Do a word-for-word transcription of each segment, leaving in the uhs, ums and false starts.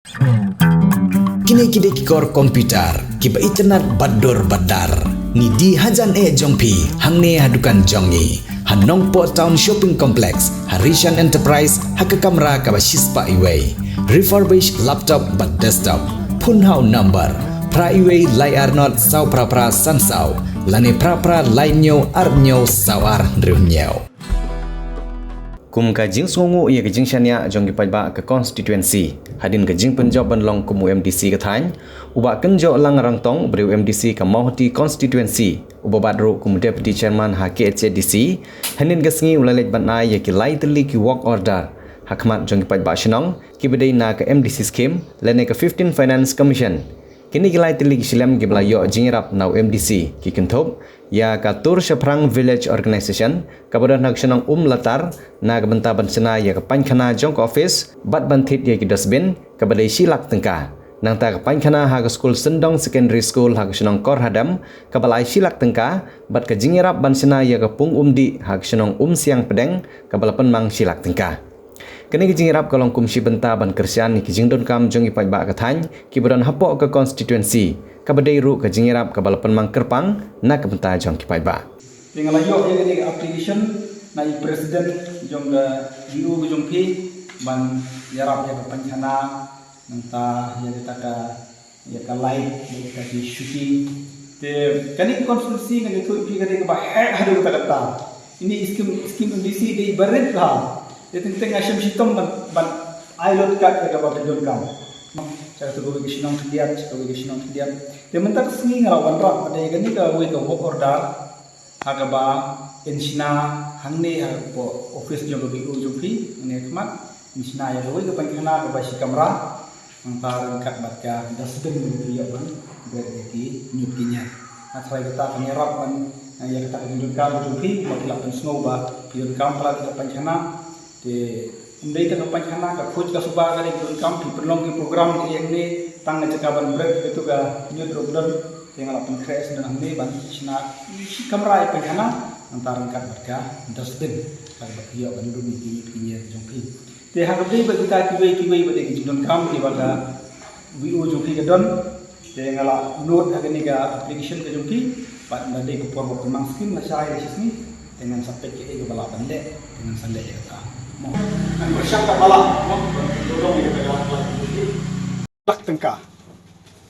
Kine ki dei ki kor computer kiba itynnad bad dur bad dar. Ngi die hajan eh jong phi hangne ha dukan jong ngi ha Nongpoh Town Shopping Complex, ha Rishan Enterprise, ha ka kamra kaba shispah iwei. Refurbished laptop bad desktop. Phone ha u number phra iwei lai ar not saw phra phra san saw lane phra phra lai hynñiew ar hynñiew saw ar hynriew hynñiew. Kum ka jingsngewnguh ïa ka jingshaniah jong ki paidbah ka constituency hadien ka jingpynjop ban long kum u M D C ka thaiñ, u Bah Kynjohlang Rangtong, u briew M D C ka Mawhati constituency, uba bat ruh kum u Deputy Chairman ha K H A D C, hynnin ka sngi u la leit ban ai ïa ki lai tylli ki work order ha khmat jong ki paidbah shnong kiba dei na ka M D C scheme lane ka fifteen Finance Commission. Kine ki lai tylli ki shlem kiba la ïoh jingïarap na u M D C ki kynthup ïa ka Tur Shaphrang Village Organization kaba don ha ka shnong Umlatar na ka bynta ban shna ïa ka painkhana jong ka office bad ban thied ïa ki dustbin kaba dei shi lak tyngka. Nangta ka painkhana ha ka skul Syndong Secondary School ha ka shnong Korhadem kaba la ai shi lak tyngka bad ka jingïarap ban shna ïa ka pung umdih ha ka shnong Umsiang Pdeng kaba la pynmang shi lak tyngka. Kane ka jingïarap ka long kum shi bynta ban kyrshan ïa ki jingdonkam jong ki paidbah ka thaiñ kiba don hapoh ka constituency kaba dei ruh ka jingïarap kaba la pynmang kyrpang na ka bynta jong ki paidbah. Te nga la ïoh ïa kane ka application na i president jong ka V O ka jong phi ban ïarap ïa ka painkhana nangta ïa kata ka ïa ka light, ïa kata ki shuki. Te kane ka constituency ngan ïathuh ïa phi ka dei kaba heh haduh katta katta. Ine i skim, skim M D C dei barit bha. Te teng teng nga shem shitom ban, ban ai lut kat ïa kaba phi donkam. Sha kata kawei ka shnong khyndiat, sha kawei ka shnong khyndiat. Te mynta ka sngi nga la wanrah ba dei kane kawei ka work order ha kaba in shna hangne hapoh office jong ka V O jong phi hangne khmat, in shna ïa kawei ka painkhana kaba shi kamra. Nangta ryngkat bad ka dustbin ba phi ïoh ban bret ïa ki ñiut ki ñier. Nga tharai kata kan ïarap ban, eh, ïa kata ka jingdonkam jong phi, ba phi lah pynsngew ba phi donkam palat ïa ka painkhana. Te ym dei tang ka painkhana, ka khuid ka suba ka dei ka donkam, phi pynlong ki program ki ïa ngi tang ka jaka ban bret ïa katu ka ñiut ruh don. Te nga lah pynkhreh sdang hangne ban shna shi kamra ïa painkhana, nangta ryngkat bad ka dustbin, kaba phi ïoh ban dum ïa ki ñiut ki ñier jong phi. Te ha kaba dei bad kita kiwei kiwei ba dei ki jingdonkam kiba ka V O jong phi ka don. Te nga la note ha kane ka application ka jong phi. Bad nga dei ka por ba pynmang skim la shai la shisngi. Te ngan sa peit kaei kaba lah ban leh. Te ngan sa leh ïa kata. Mo. Ngan pyrshang katba lah. Mo. Ban pynlong ïa kata ka lak tyngka.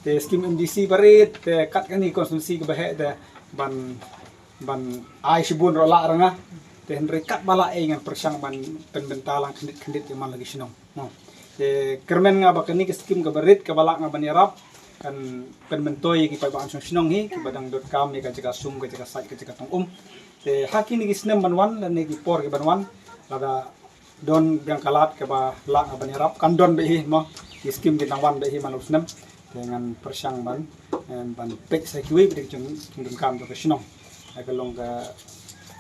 Te skim M D C barit, te kat kane ka constituency kaba heh te ban ban ai shibun ruh lah ra nga. Te hynrei katba lah ei ngan pyrshang ban pynbynta lang khyndiat khyndiat ïa man la ki shnong. Mo. Te kyrmen nga ba kane ka skim kaba rit kaba lah nga ban ïarap kan pynmyntoi ïa ki paidbah shnong shnong hi kiba dang donkam ïa ka jaka sum, ka jaka sait, ka jaka tong um. Te ha kine ki snem ban wan lane ki por ki ban wan, lada don biang ka lad kaba lah nga ban ïarap kan don beit hi mo. Ki skim ki dang wan beit hi man la u snem. Te ngan pyrshang ban, eh, ban peit sa kiwei beit ki jong, jingdonkam jong ka shnong. Ka long ka,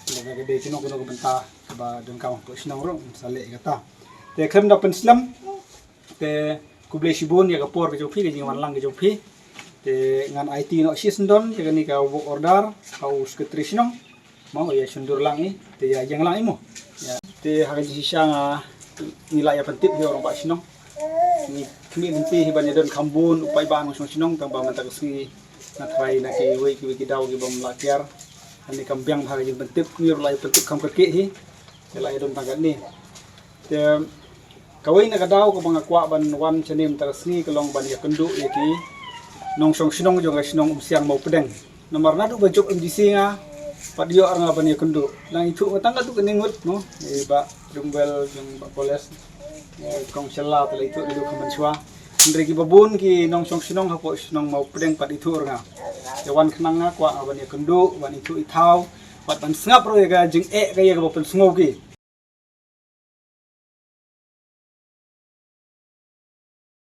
ka dei kino kino ka bynta kaba donkam hapoh shnong ruh sa leh kata. Te khlem da pynslem. Te khublei shibun ïa ka por ka jong phi, ka jingwan lang ka jong phi. Te ngan aiti noh shi syndon ïa kane ka work order ha u secretary shnong. Mo, ïa shon dur lang i, te ïa ïeng lang i mo. Ïa, te ha ka jingshisha nga, ngi la ïa pyntip hi u rangbah shnong. Ngi khmih lynti hi ban ïa don kham bun u paidbah nongshong shnong, tang ba mynta ka sngi nga tharai na kiwei kiwei ki daw ki bym lah kiar. Ani kam biang ha ka jingpyntip, ngi ruh la ïa pyntip kham kyrkieh hi. Te la ïa don tang katne. Te kawei na ka daw kaba nga kwah ban wan shane mynta ka sngi ka long ban ïakynduh ïa ki nongshong shnong jong ka shnong Umsiang Mawpdeng. Namar naduh ba jop M D C nga pat ïoh nga ban ïakynduh. Nang ithuh nga tang katto katne ngut mo. Eh, Bah Dungwel jong Bah Koles. Eh, Kong Shella te la ithuh naduh ka mynshuwa. Hynrei kiba bun ki nongshong shnong hapoh shnong Mawpdeng pat ithuh nga. Te wan khnang nga kwah nga ban ïakynduh, ban ithuh ithaw, bad ban sngap ruh ïa ka jingeh ka ïa kaba pynsngew ki.